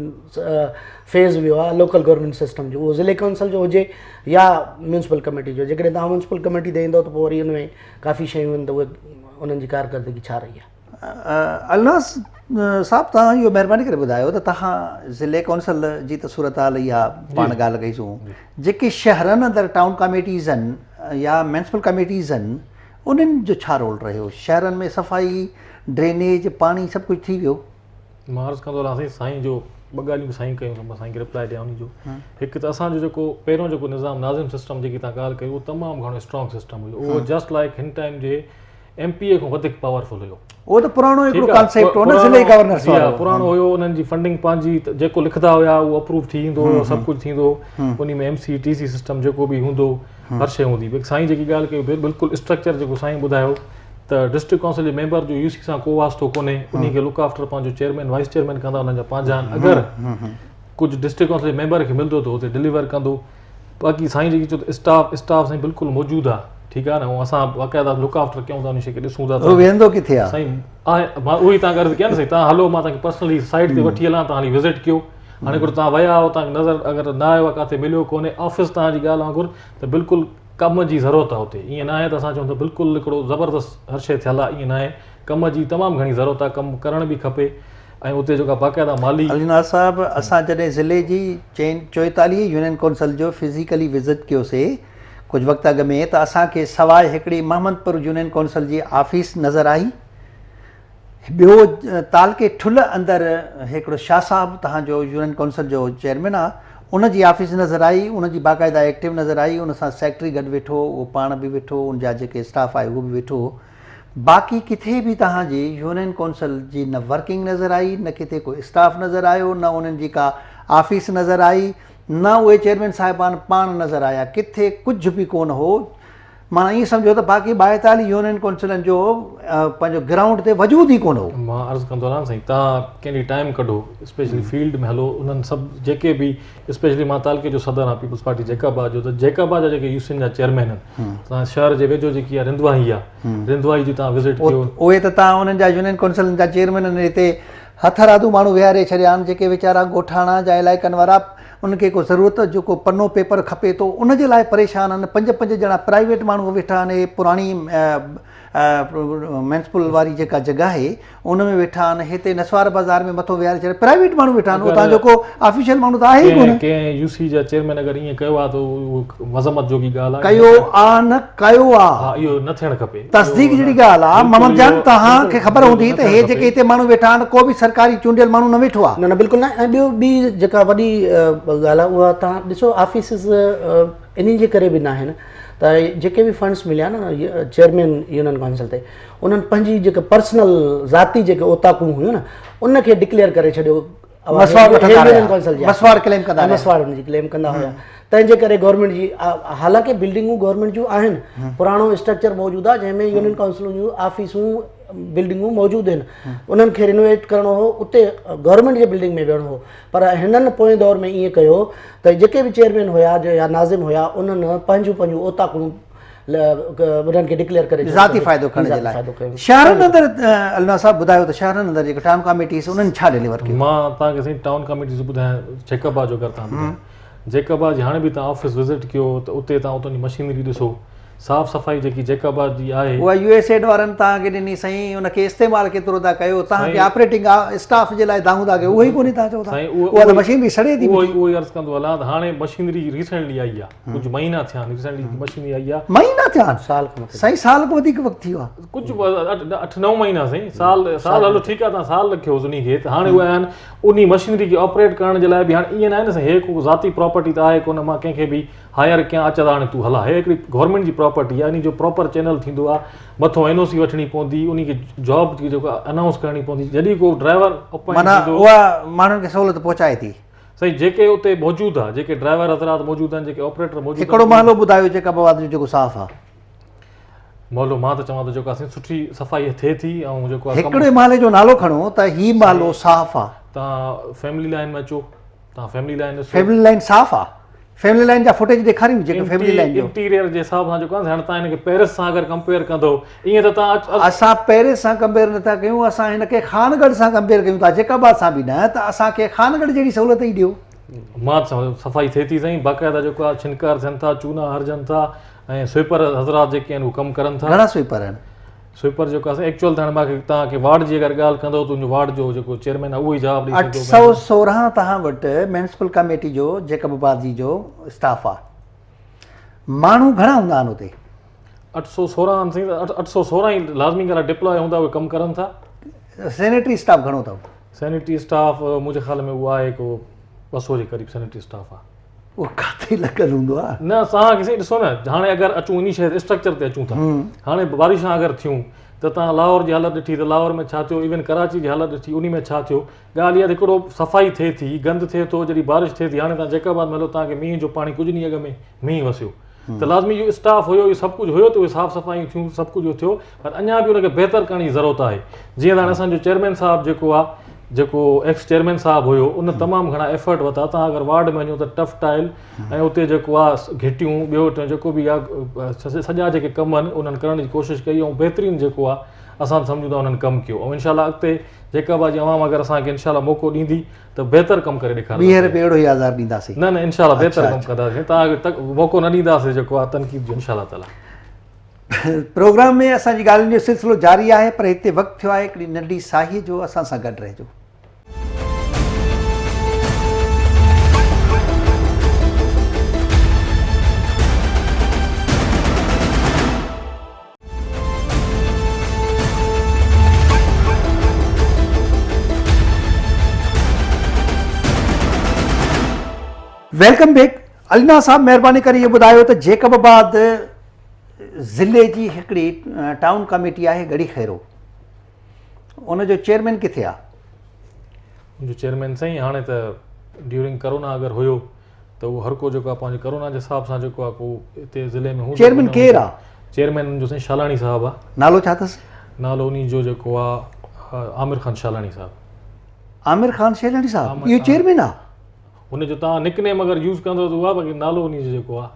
فيز ويو آهي لوڪل گورنمينٽ سسٽم جو اهو ضلعي ڪائونسل جو هجي يا ميونسپل ڪميٽي جو جيڪڏهن توهان ميونسپل ڪميٽي تي ايندو ته پوء وري ان ۾ ڪافي شيون آهن ته اهي انهن جي ڪارڪردگي ڇا رهي آهي. الناس صاحب توهان اهو مهرباني ڪري ٻڌايو ته توهان ضلعي ڪونسل جي ته صورتحال اها پاڻ ڳالهه ڪئي سون جيڪي شهرن اندر ٽائون ڪاميٽيز آهن يا ميونسپل ڪاميٽيز آهن انهن جو ڇا رول رهيو شهرن ۾ صفائي ڊرينيج پاڻي سڀ ڪجهه ٿي ويو. مان عرض ڪندو هلان سائين سائين جو ٻه ڳالهيون به سائين ڪيون ته مان سائين کي رپلائي ڏيان انهي جو هڪ ته اسان جو جيڪو پهريون جيڪو نظام ناظم سسٽم جيڪي تان ڳالهه ڪئي اهو تمام گهڻو اسٽرانگ سسٽم هيو اهو جسٽ لائڪ هن ٽائيم جي ايم پي اي کان وڌيڪ پاورفل هيو. اهو ته پراڻو هڪڙو ڪانسيپٽ هو نه ضلعي گورنرس وارو. جي ها پراڻو هيو انهن جي فنڊنگ پنهنجي جيڪو لکندا هيا اهو اپروو ٿي ايندو هيو سڀ ڪجهه ٿيندو هو انهي ۾ M C T C system جيڪو به هوندو هر شيء هوندي هئي سائين جيڪي ڳالهه ڪئي بلڪل اسٽرڪچر جيڪو سائين ٻڌايو ته ڊسٽرڪٽ ڪائونسل جي ميمبر جو يو سي سان ڪو واسطو ڪونهي انهي کي لڪ آفٽر پنهنجو چيئرمين وائيس چيئرمين ڪندا انهن جا پنهنجا آهن اگر ڪجهه ڊسٽرڪٽ ڪائونسل جي ميمبر کي ملندو ته هتي ڊليور ڪندو باقي سائين جيڪي چيو ته اسٽاف اسٽاف سائين بلڪل موجود آ ٺيڪ آ نه ۽ اسان باقاعده لڪ آفٽر ڪيون ٿا ان شي کي ڏسون ٿا هو ويهندو ڪٿي آ سائين آهي مان اهو ئي تان عرض ڪيان نه سائين تان هلو مان تان کي پرسنلي سائيٽ تي وٺي هلان تان هلي وزٽ ڪيو هاڻي هڪڙو تان ويا آهيو تان کي نظر اگر نه آيو آ ڪاٿي مليو ڪونهي آفيس تان جي ڳالهه وانگر ته بلڪل ڪم جي ضرورت آ اتي ائين نه آهي ته اسان چئون ته بلڪل هڪڙو زبردست هر شي ٿيل آ ائين نه آهي ڪم جي تمام گهڻي ضرورت آ ڪم ڪرڻ به کپي ۽ اتي جيڪا باقاعده مالي. علي نواز صاحب اسان جڏهن ضلعي جي چئن 44 يونين ڪونسل جو فزيڪلي وزٽ ڪيوسي ڪجهه وقت اڳ ۾ ته اسان کي سواء هڪڙي محمد پور يونين ڪونسل جي آفيس نظر آئي ٻيو تعلقي ٺلهه اندر هڪڙو شاهه صاحب تهان جو يونين ڪونسل جو چيئرمين آ ان جي آفيس نظر آئي ان جي باقاعده ايڪٽو نظر آئي ان سان سيڪريٽري گڏ ويٺو اهو پاڻ به ويٺو ان جا جيڪي اسٽاف آهي اهو به ويٺو باقي ڪٿي به توهان جي يونين ڪونسل جي نه ورڪنگ نظر آئي نه ڪٿي ڪو اسٽاف نظر آيو نه انهن جي ڪا آفيس نظر آئي نه اهي چيئرمين صاحبان پاڻ نظر آيا ڪٿي ڪجهه به ڪونه هو معنيٰ ائين سمجهو ته باقي 42 يونين ڪونسلن جو پنهنجو گرائونڊ تي وجود ئي ڪونه هو. مان عرض ڪندو هلان سائين توهان ڪنهن ڏينهن ٽائيم ڪڍو اسپيشلي فيلڊ ۾ هلو انهن سڀ جيڪي به اسپيشلي مان تعلقي جو صدر آهيان پيپلز پارٽي جيڪب آباد جو ته جيڪب آباد جا جيڪي يو سين جا چيئرمين آهن توهان شهر جي ويجهو جيڪي اها رندواهي آ رندواهي جي توهان وزٽ ڪيو. اهي ته توهان انهن جا يونين ڪونسلن جا چيئرمينن هتي هٿرادو ماڻهو ويهاري ڇڏيا آهن جيڪي ويچارا ڳوٺاڻا جا علائقن وارا انهن کي ڪو ضرورت جو ڪو پنو پيپر کپي ٿو ان جي لاء پريشان آهن پنج پنج ڄڻا پرائيويٽ ماڻهو ويٺا آهن اهي پراڻي ميونسپل واري جيڪا جڳهه آهي ان ۾ ويٺا آهن هتي نسوار بازار ۾ مٿو ويهاري ڇڏيا پرائيويٽ ماڻهو ويٺا آهن اتان جو ڪو آفيشل ماڻهو ته آهي ئي ڪونه. ڪنهن يو سي جا چيئرمين اگر ائين ڪيو آهي ته اهو مذمت جوڳي ڳالهه آهي. ڪيو آ نه ڪيو آ. ها اهو نه ٿيڻ کپي. تصديق جهڙي ڳالهه آ محمد جان توهان کي خبر هوندي ته هي جيڪي هتي ماڻهو ويٺا آهن ڪو به سرڪاري چونڊيل ماڻهو نه ويٺو آ. نه نه بلڪل نه ۽ ٻيو ٻي جيڪا وڏي ڳالهه آهي اها توهان ڏسو آفيسز انهي جي ڪري به ناهن ته جيڪي به فنڊس مليا نه چيئرمين يونين ڪائونسل تي انهن پنهنجي جيڪا پرسنل ذاتي جيڪي اوطاقون هيون نه ان کي ڊڪليئر ڪري ڇڏيو مسواڙ وٺندا رهيا مسواڙ ڪليم ڪندا رهيا مسواڙ ان جي ڪليم ڪندا هيا تنهن جي ڪري گورنمينٽ جي حالانڪه بلڊنگون گورنمينٽ جون آهن پراڻو اسٽرڪچر موجود آهي جنهن ۾ يونين ڪائونسلن جون آفيسون بلڊنگون موجود آهن انهن کي رينوويٽ ڪرڻو هو اتي گورنمينٽ جي بلڊنگ ۾ ويهڻو هو پر هنن پوئين دور ۾ ائين ڪيو ته جيڪي به چيئرمين هيا يا ناظم هيا انهن پنهنجون پنهنجون اوطاقون انهن کي ڊڪليئر ڪري ذاتي فائدو کڻڻ جي لاء شهرن اندر النا صاحب ٻڌايو ته شهرن اندر جيڪي ٽائون ڪاميٽيز انهن ڇا ڊليور ڪيو؟ مان توهان کي سائين ٽائون ڪاميٽيز ٻڌايان جيڪب آباد جو اگر توهان ٻڌايان جيڪب آباد جي هاڻي به توهان آفيس وزٽ ڪيو ته اتي توهان اتان جي مشينري ڏسو صاف صفائي جيڪي جيڪب آباد جي آهي. اها يو ايس ايڊ وارن توهان کي ڏني سائين ان کي استعمال ڪيترو ٿا ڪيو توهان کي آپريٽنگ اسٽاف جي لاء دانهون ٿا ڪيو اهو ئي ڪونهي توهان چئو ٿا اها ته مشينري سڙي ٿي اهو اهو ئي عرض ڪندو هلان ته هاڻي مشينري ريسينٽلي آئي آهي ڪجهه مهينا ٿيا آهن ريسينٽلي مشينري آئي آهي مهينا ٿيا آهن سال کان سائين سال کان وڌيڪ وقت ٿي ويو آهي ڪجهه 8 9 مهينا سائين سال سال هلو ٺيڪ آهي توهان سال رکيو انهي کي ته هاڻي اهي آهن انهي مشينري کي آپريٽ ڪرڻ جي لاء به هاڻي ائين ناهي نه سائين هي ڪو ذاتي پراپرٽي ته آهي ڪونه مان ڪنهن کي به هائر ڪيان اچ ته هاڻي تون هلا. هي هڪڙي گورنمينٽ جي پراپرٽي آهي انهي جو پراپر چينل ٿيندو آهي مٿو اين او سي وٺڻي پوندي انهي کي جاب جي جيڪو انائونس ڪرڻي پوندي جڏهن ڪو ڊرائيور اپوائنٽ معنيٰ ٿيندو. اها ماڻهن کي سهولت پهچائي ٿي. سائين جيڪي اتي موجود آهي جيڪي ڊرائيور حضرات موجود آهن جيڪي آپريٽر موجود آهن هڪڙو محلو ٻڌايو جيڪب آباد جو جيڪو صاف آهي. محلو مان ته چوان ٿو جيڪو آهي سٺي صفائي ٿئي ٿي ۽ جيڪو آهي هڪڙي محلي جو نالو کڻو ته هي محلو صاف آهي. توهان فيملي لائين ۾ اچو. توهان فيملي لائين ڏسو. فيملي لائين صاف آ. فيملي لائين جا فوٽيج ڏيکاريون جيڪي فيملي لائين جو. انٽيريئر جي حساب سان جيڪو آهي هاڻي توهان هن کي پيرس سان اگر ڪمپيئر ڪندو ائين ته توهان. اسان پيرس سان ڪمپيئر نٿا ڪيون اسان هن کي خانڳڙهه سان ڪمپيئر ڪيون ٿا جيڪب آباد سان به نه ته اسان کي خانڳڙهه جهڙي سهولت ئي ڏيو. مان ته چوان ٿو صفائي ٿئي ٿي سائين باقاعده جيڪو آهي ڇنڪار ٿين ٿا چونا هرجن ٿا ۽ سوئيپر حضرات جيڪي آهن اهي ڪم ڪرن ٿا. گهڻا سوئيپر آهن؟ سوئيپر جيڪو آهي ايڪچوئل ته هاڻي مان توهان کي وارڊ جي اگر ڳالهه ڪندو ته ان جو وارڊ جو جيڪو چيئرمين آهي اهو ئي جواب ڏئي سگهندو. 816 توهان وٽ ميونسپل ڪميٽي جو جيڪب آباد جي جو اسٽاف آهي ماڻهو گهڻا هوندا آهن اتي؟ 816 آهن سائين ته 816 ئي لازمي ڳالهه آهي ڊپلائي هوندا اهي ڪم ڪرن ٿا. سينيٽري اسٽاف گهڻو اٿو؟ سينيٽري اسٽاف منهنجي خيال ۾ اهو آهي ڪو 200 جي قريب سينيٽري اسٽاف آهي. اهو ڪاٿي لڳل هوندو آهي. نه توهان کي سائين ڏسو نه هاڻي اگر اچون انهي شيء اسٽرڪچر تي اچون ٿا هاڻي بارشان اگر ٿيون ته توهان لاهور جي حالت ڏٺي ته لاهور ۾ ڇا ٿيو ايون ڪراچي جي حالت ڏٺي انهي ۾ ڇا ٿيو ڳالهه اها ته هڪڙو صفائي ٿئي ٿي گند ٿئي ٿو جڏهن بارش ٿئي ٿي هاڻي توهان جيڪب آباد ۾ هلو توهان کي مينهن جو پاڻي ڪجهه ڏينهن اڳ ۾ مينهن وسيو ته لازمي اهو اسٽاف هيو اهو سڀ ڪجهه هيو ته اهي صاف صفايون ٿيون سڀ ڪجهه ٿيو پر اڃا به ان کي بهتر ڪرڻ جي ضرورت آهي جيئن ته هاڻي اسان جو چيئرمين صاحب جيڪو آهي جيڪو ايڪس چيئرمين صاحب هيو ان تمام گهڻا ايفرٽ ورتا تان اگر وارڊ ۾ وڃو ته ٽف ٽائل ۽ اتي جيڪو آهي گهٽيون ٻيو ٽيون جيڪو به آهي سڄا جيڪي ڪم آهن انهن ڪرڻ جي ڪوشش ڪئي ۽ بهترين جيڪو آهي اسان سمجهون ٿا انهن ڪم ڪيو ۽ انشاء الله اڳتي جيڪب آباد جي عوام اگر اسان کي انشاء الله موقعو ڏيندي ته بهتر ڪم ڪري ڏيکارنداسين. ٻيهر به اهڙو ئي آزار ڏينداسين. نه نه انشاء الله بهتر ڪم ڪنداسين توهان کي موقعو نه ڏينداسين جيڪو آهي تنقيد جو انشاء الله تعالي. پروگرام ۾ اسان جي ڳالهين جو سلسلو جاري آهي پر هتي وقت ٿيو آهي هڪڙي ننڍي ساهي جو اسان سان گڏ رهجو. Welcome back Alina صاحب مهرباني ڪري اهو ٻڌايو ته جيڪب آباد ضلعي جي هڪڙي ٽائون ڪميٽي آهي ڳڙهي خيرو ان جو چيئرمين ڪٿي آهي؟ ان جو چيئرمين سائين هاڻي ته ڊيورنگ ڪرونا اگر هيو ته اهو هر ڪو جيڪو آهي پنهنجي ڪرونا جي حساب سان جيڪو آهي ڪو هتي ضلعي ۾ هوندو چيئرمين ڪير آهي؟ چيئرمين ان جو سائين شالاڻي صاحب آهي. نالو ڇا اٿس؟ نالو انهي جو جيڪو آهي عامر خان شالاڻي صاحب. عامر خان شالاڻي صاحب اهو چيئرمين آهي؟ هن جو توهان نڪ نيم اگر يوز ڪندو ته اها باقي نالو انهي جو جيڪو آهي.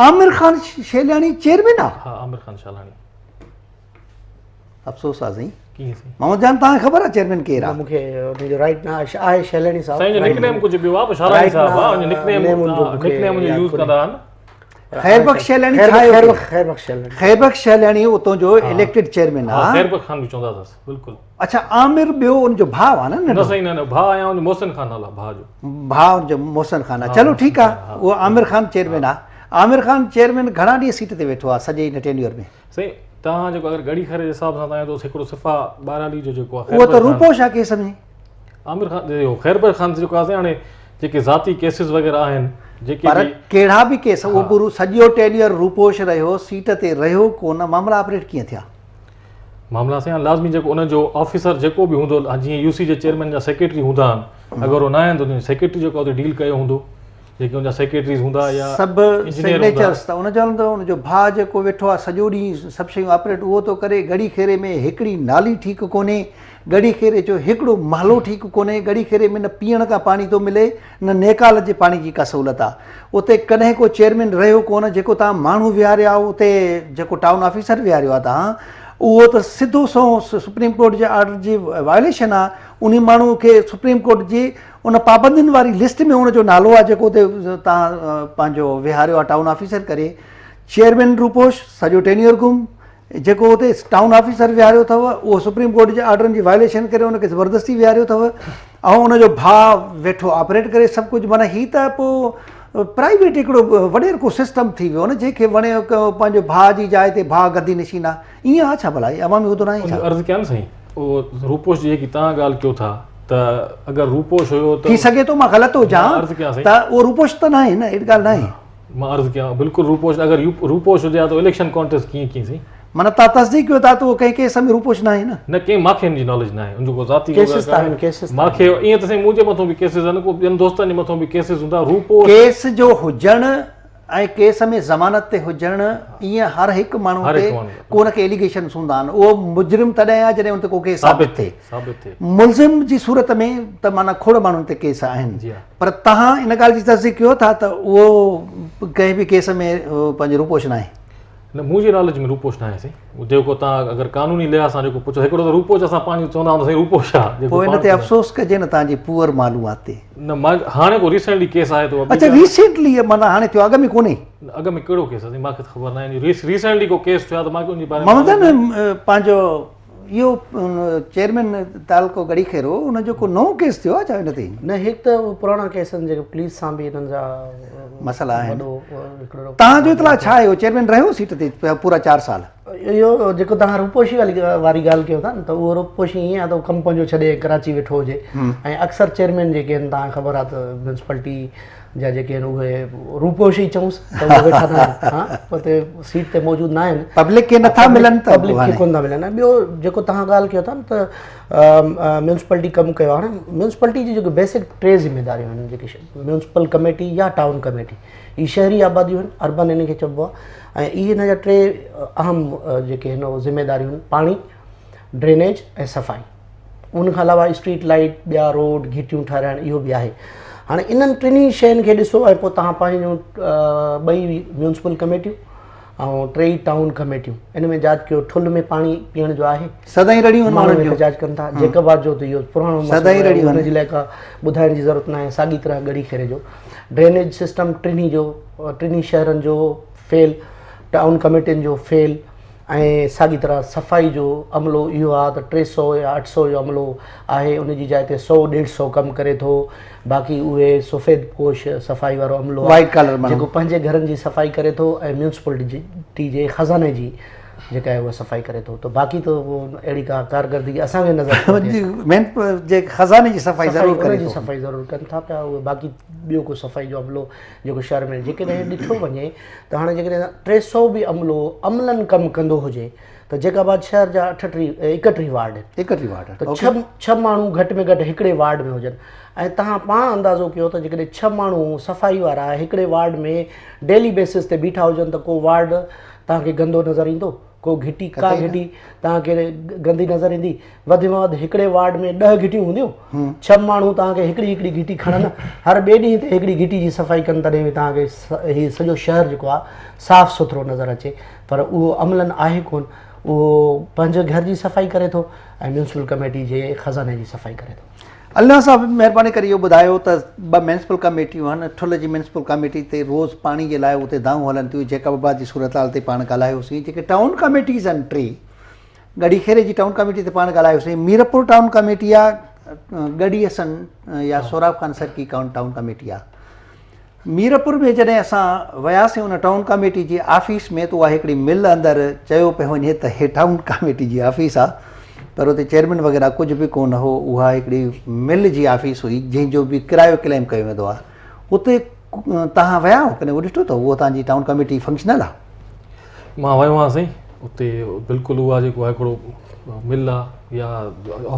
عامر خان شيلاڻي چيئرمين آهي؟ ها عامر خان شالاڻي. افسوس آ سائين. ڪيئن سائين؟ محمد جان توهان کي خبر آ چيئرمين ڪير آ؟ مون کي ان جو رائٽ نه آهي شيلاڻي صاحب. سائين جو نڪ نيم ڪجهه ٻيو آ پر شالاڻي صاحب آ ان جو نڪ نيم نڪ نيم ان جو يوز ڪندا آهن. خير بخش شيلاڻي ڇا آهي؟ خير بخش شيلاڻي. خير بخش شيلاڻي اتون جو اليڪٽيڊ چيئرمين آ. ها خير بخش خان به چوندا اٿس بلڪل. اڇا عامر ٻيو ان جو ڀاء آ نه ننڍو؟ نه سائين نه نه ڀاء آهيان ان جو محسن خان نالو آ ڀاء جو. ڀاء ان جو محسن خان آ چلو ٺيڪ آ اهو عامر خان چيئرمين آ عامر خان چيئرمين گهڻا ڏينهن سيٽ تي ويٺو آ سڄي هن ٽينيور ۾؟ سائين توهان جيڪو اگر ڳڙهي خير جي حساب سان تان ته هڪڙو صفا ٻاراڙي جو جيڪو آ اهو ته روپوش آ ڪيس ۾. عامر خان اهو خير بخش خان جيڪو آ سائين هاڻي جيڪي ذاتي ڪيسز وغيره آهن جيڪي پر ڪهڙا به ڪيس اهو پورو سڄو ٽينيور روپوش رهيو سيٽ تي رهيو ڪونه معاملا آپريٽ ڪيئن ٿيا؟ معاملا سائين لازمي جيڪو ان جو آفيسر جيڪو به هوندو جيئن يو سي جي چيئرمين جا سيڪريٽري هوندا آهن اگر هو نه آهن ته ان جو سيڪريٽري جيڪو آهي ڊيل ڪيو هوندو جيڪي ان جا سيڪريٽريز هوندا يا سڀ سگنيچرس ته ان جو هلندو ان جو ڀاء جيڪو ويٺو آهي سڄو ڏينهن سڀ شيون آپريٽ اهو ٿو ڪري ڳڙهي خيري ۾ هڪڙي نالي ٺيڪ ڪونهي ڳڙهي خيري جو هڪڙو محلو ٺيڪ ڪونهي ڳڙهي خيري ۾ نه پيئڻ کا پاڻي ٿو ملي نه نيڪال جي پاڻي جي ڪا سهولت آ. اتي ڪڏهن ڪو چيئرمين رهيو ڪونه جيڪو توهان ماڻهو ويهاريا آهو اتي جيڪو ٽائون آفيسر ويهاريو آ توهان اهو ته سڌو سنئون سپريم ڪورٽ جي آرڊر جي وائليشن آ انهي ماڻهو کي سپريم ڪورٽ جي ان پابندين واري لسٽ ۾ ان جو نالو آ جيڪو اتي توهان پنهنجو ويهاريو آ ٽائون آفيسر ڪري. چيئرمين روپوش سڄو ٽينيئر گم، جيڪو اتي ٽائون آفيسر ويهاريو اٿو اهو سپريم ڪورٽ جي آرڊرن جي وائليشن ڪري ان کي زبردستي ويهاريو اٿو ۽ ان جو ڀاء ويٺو آپريٽ ڪري سڀ ڪجهه معنيٰ هي ته پوء پرائيويٽ هڪڙو وڏيرڪو سسٽم ٿي ويو نه جنهن کي وڻي پنهنجو ڀاء جي جاء تي ڀاء گدي نشين آ ائين آ ڇا ڀلا هي عوامي عهدو ناهي ڇا؟ عرض ڪيان نه سائين اهو روپوش جي جيڪي توهان ڳالهه ڪيو ٿا ته اگر روپوش هيو ته ٿي سگهي ٿو مان غلط هجان ته اهو روپوش ته ناهي نه اهڙي ڳالهه ناهي. مان عرض ڪيان بلڪل روپوش اگر روپوش هجي ها ته اليڪشن ڪانٽيسٽ ڪيئن ڪيئن سائين. معنيٰ توهان تصديق ڪيو ٿا ته اهو ڪنهن ڪيس ۾ روپوش ناهي نه. نه ڪنهن ماکي ان جي ناليج ناهي ان جو ڪو ذاتي ڪيسز ته آهن ڪيسز ماکي ائين ته سائين منهنجي مٿو به ڪيسز آهن ڪو ٻين دوستن جي مٿو به ڪيسز هوندا روپوش ڪيس جو هجڻ ۽ ڪيس ۾ ضمانت تي هجڻ ائين هر هڪ ماڻهو تي ڪو نه ڪي ايليگيشنس هوندا آهن اهو مجرم تڏهن آهي جڏهن ان تي ڪو ڪيس ثابت ٿئي ملزم جي صورت ۾ ته معنيٰ کوڙ ماڻهن تي ڪيس آهن پر توهان ان ڳالهه جي تصديق ڪيو ٿا ته اهو ڪنهن به ڪيس ۾ پنهنجو روپوش ناهي؟ نه منهنجي ناليج ۾ روپوش ناهي سائين جيڪو توهان اگر قانوني لحاظ سان جيڪو پڇو هڪڙو ته روپوش اسان پنهنجو چوندا آهيون سائين روپوش آ پوء ان تي افسوس ڪجي نه توهان جي پوئر معلومات تي. نه مان هاڻي ڪو ريسينٽلي ڪيس آهي ته اچا ريسينٽلي معنيٰ هاڻي ٿيو اڳ ۾ ڪونهي. اڳ ۾ ڪهڙو ڪيس آ سائين مانکي ته خبر ناهي ريسينٽلي ڪو ڪيس ٿيو آ ته مانکي ان جي باري ۾ محمد پنهنجو اهو چيئرمين تعلقو ڳڙهي خيرو ان جو ڪو نئون ڪيس ٿيو آهي ڇا ان تي؟ نه هڪ ته اهي پراڻا ڪيس آهن جيڪي پوليس سان به انهن جا مسئلا آهن. توهان جو اطلاع ڇا آهي اهو چيئرمين رهيو سيٽ تي پورا 4 سال؟ اهو جيڪو توهان روپوشي واري ڳالهه ڪيو ٿا نه ته اهو روپوشي ائين آهي ته اهو ڪم پنهنجو ڇڏي ڪراچي ويٺو هجي ۽ اڪثر چيئرمين جيڪي آهن توهان کي خبر آهي ته ميونسپلٽي جا جيڪي آهن اهي روپوش ئي چئونس ته اهي ويٺا ٿا ها اتي سيٽ تي موجود نه آهن پبلڪ کي نٿا ملن ته پبلڪ کي ڪونه ٿا ملن ۽ ٻيو جيڪو توهان ڳالهه ڪيو ٿا نه ته ميونسپلٽي ڪم ڪيو هاڻي ميونسپلٽي جي جيڪي بيسڪ ٽي ذميداريون آهن جيڪي ميونسپل ڪميٽي يا ٽائون ڪميٽي هي شهري آباديون آهن اربن ان کي چئبو آهي ۽ اهي هن جا ٽي اهم جيڪي آهن ذميداريون آهن پاڻي ڊرينيج ۽ صفائي ان کان علاوه اسٽريٽ لائيٽ، ٻيا روڊ، گهٽيون ٺهرائڻ اهو به آهي. هاڻي انهن ٽنهي شين کي ڏسو ۽ پوء توهان پنهنجون ٻئي ميونسپل ڪميٽيون ۽ ٽيئي ٽائون ڪميٽيون ان ۾ جاچ ڪيو ٺل ۾ پاڻي پيئڻ جو آهي سدائين رڙيون آهن ماڻهن جون احتجاج ڪن ٿا جيڪب آباد جو ته اهو پراڻو مسئلو آهي ان جي لاء ڪا ٻڌائڻ جي ضرورت ناهي ساڳي طرح ڳڙهي خيري جو ڊرينيج سسٽم ٽنهي جو ٽنهي شهرن جو فيل ٽائون ڪميٽين جو فيل ۽ ساڳي طرح صفائي جو عملو اهو آهي ته 300 يا 800 جو عملو آهي ان جي جاء تي سو ڏيڍ سو ڪم ڪري ٿو باقي اهي سفيد پوش صفائي وارو عملو آهي جيڪو پنهنجي گهرن جي صفائي ڪري ٿو ۽ ميونسپلٽي جي خزاني جي جيڪا آهي اها صفائي ڪري ٿو ته باقي ته اهڙي ڪا ڪارڪردگي اسان کي نظر جي خزاني جي صفائي ضرور ڪري ٿو صفائي ضرور ڪن ٿا پيا اهي باقي ٻيو ڪو صفائي جو عملو جيڪو شهر ۾ جيڪڏهن ڏٺو وڃي ته هاڻي جيڪڏهن 300 به عملو عملن ڪم ڪندو هجي ته جيڪب آباد شهر جا 38 31 وارڊ آهن 31 وارڊ ته ڇهه ماڻهو گهٽ ۾ گهٽ هڪڙي وارڊ ۾ هجن ۽ تهان پاڻ اندازو ڪيو ته جيڪڏهن ڇهه ماڻهو صفائي وارا هڪڙي وارڊ ۾ ڊيلي بيسس تي بيٺا هجن ته ڪو وارڊ تهان کي گندو نظر ايندو؟ ڪو گهٽي ڪا گهٽي توهان کي گندي نظر ايندي وڌ ۾ وڌ هڪڙي وارڊ ۾ 10 گهٽيون هونديون 6 ماڻهو توهان کي هڪڙي هڪڙي گهٽي کڻن هر ٻئي ڏينهن تي هڪڙي گهٽي جي صفائي ڪن تڏهن به توهان کي هي سڄو شهر جيڪو آهي صاف سٿرو نظر اچي پر اهو عملن آهي ڪون اهو پنهنجي گهر جي صفائي ڪري ٿو ۽ ميونسپل ڪميٽي جي خزاني جي صفائي ڪري ٿو. الله صاحب مهرباني ڪري اهو ٻڌايو ته ٻه ميونسپل ڪميٽيون آهن ٺل جي ميونسپل ڪميٽي تي روز پاڻي جي لاء اتي دانهون هلن ٿيون جيڪب آباد جي صورتحال تي پاڻ ڳالهايوسين جيڪي ٽائون ڪميٽيز آهن ٽي ڳڙهي خيري جي ٽائون ڪميٽي تي پاڻ ڳالهايوسين ميرپور ٽائون ڪميٽي آ ڳڙهي حسن يا سهراب خان سرڪي ٽائون ڪميٽي آ ميرپور ۾ جڏهن اسان وياسين ان ٽائون ڪاميٽي جي آفيس ۾ ته اها هڪڙي مل اندر چيو پيو وڃي ته هي ٽائون ڪاميٽي جي آفيس آ پر اتي چيئرمين وغيره ڪجهه به ڪونه هو اها هڪڙي مل جي آفيس هئي جنهن جو به ڪرايو ڪليم ڪيو ويندو آ اتي توهان ويا آهيو ڪڏهن اهو ڏٺو اٿو اهو توهان جي ٽائون ڪاميٽي فنڪشنل آ؟ مان ويو آهيان سائين اتي بلڪل اها جيڪو آهي هڪڙو مل آ يا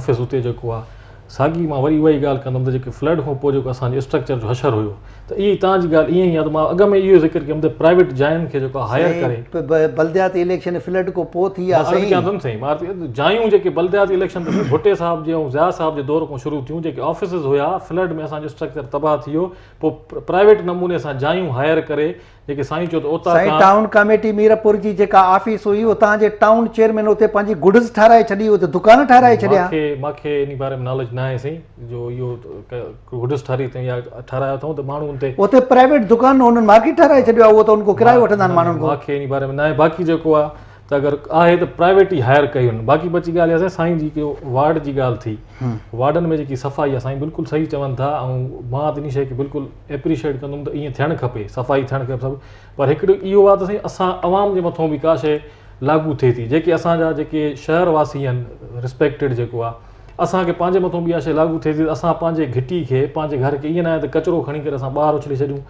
آفيس اتي جيڪو آ ساڳي مان وري اها ئي ڳالهه ڪندم ته جيڪي فلڊ کان پوء جيڪو اسان جي اسٽرڪچر جو حشر هيو ته اهي توهان جي ڳالهه ائين ئي آهي ته مان اڳ ۾ اهو ذڪر ڪيم ته پرائيويٽ جاين کي جيڪو آهي هائر ڪري. سائين بلدياتي اليڪشن فلڊ کان پوء ٿي آهي سائين. مان عرض ڪيان ٿو نه سائين مان عرض ڪيان جايون جيڪي بلدياتي اليڪشن ته ڀٽي صاحب جي ۽ ضياء صاحب جي دور کان شروع ٿيون جيڪي آفيسز هيا فلڊ ۾ اسان جو اسٽرڪچر تباهه ٿي ويو پوء پرائيويٽ نموني سان جايون هائر ڪري جيڪي سائين چيو ته اوطاق سائين ٽائون ڪاميٽي ميرپور جي جيڪا آفيس هئي اتان جي ٽائون چيئرمين اتي پنهنجي گڊز ٺهرائي ڇڏي اتي دڪان ٺهرائي ڇڏيا. مانکي انهي باري ۾ ناليج ناهي. ناهي سائين جو اهو گڊس ٺاري اٿئون يا ٺارايو اٿئون ته ماڻهو ان تي اتي پرائيويٽ دڪان انهن مارڪيٽ ٺاراهي ڇڏيو آهي اهو ته ان کان ڪرايو وٺندا آهن ماڻهن کان. مون کي ان باري ۾ ناهي باقي جيڪو آهي ته اگر آهي ته پرائيويٽ ئي هائر ڪئي هن باقي بچي ڳالهه اها سائين جي وارڊ جي ڳالهه ٿي وارڊن ۾ جيڪي صفائي آهي سائين بلڪل صحيح چون ٿا ۽ مان ته ان شيء کي بلڪل ايپريشيٽ ڪندم ته ائين ٿيڻ کپي صفائي ٿيڻ کپي سڀ پر هڪڙو اهو آهي ته سائين اسان عوام جي مٿون به ڪا شيء لاڳو ٿئي ٿي جيڪي اسان جا جيڪي شهر واسي آهن رسپيڪٽيڊ جيڪو آهي اسان کي پنهنجي مٿون به اها شيء لاڳو ٿئي ٿي ته اسان پنهنجي گهٽي کي پنهنجي گهر کي ائين نه آهي ته ڪچرو کڻي ڪري اسان ٻاهر اڇلي ڇڏيون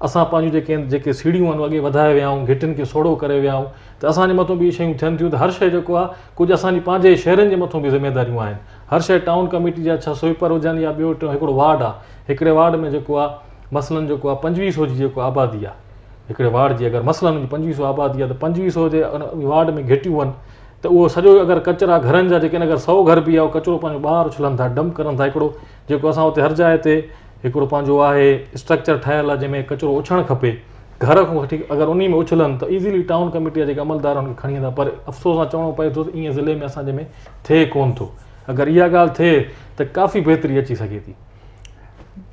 اسان پنهنجون جيڪي آهن جيڪي سيڙهيون آهن اڳي وڌائي ويا آهيون گهٽين کي سوڙهو ڪري ويا آهيون ته اسان جي مٿون به اهي شيون ٿين ٿيون ته هر شيء جيڪو آهي ڪجهه اسان جي پنهنجي شهرين جي مٿون به ذميداريون آهن هر شيء ٽائون ڪميٽي جا ڇا سوئيپر هجن يا ٻيو ٽيون هڪڙو وارڊ آهي هڪڙي وارڊ ۾ جيڪو آهي مثلاً جيڪو آهي پنجويهه سو جي جيڪو آبادي آهي هڪڙي وارڊ جي اگر مثلاً پنجويهه سو آبادي آهي ته پنجويهه سو جي وارڊ ۾ گهٽيون آهن ته اهو سڄو اگر ڪچرا گهرن جا جيڪي اگر سو گهر به آهي ڪچرو پنهنجو ٻاهر اڇلن ٿا ڊمپ ڪرن ٿا هڪڙو جيڪو اسان اتي هر جاء تي هڪڙو پنهنجو آهي اسٽرڪچر ٺاهيل آهي جنهن ۾ ڪچرو اڇڻ کپي گهر کان وٺي اگر انهي ۾ اڇلن ته ايزيلي ٽائون ڪميٽي جا جيڪي عملدار آهن کڻي ويندا پر افسوس سان چوڻو پئي ٿو ته ائين ضلعي ۾ اسان جي ۾ ٿئي ڪون ٿو اگر اها ڳالهه ٿئي ته ڪافي بهتري اچي سگهي ٿي.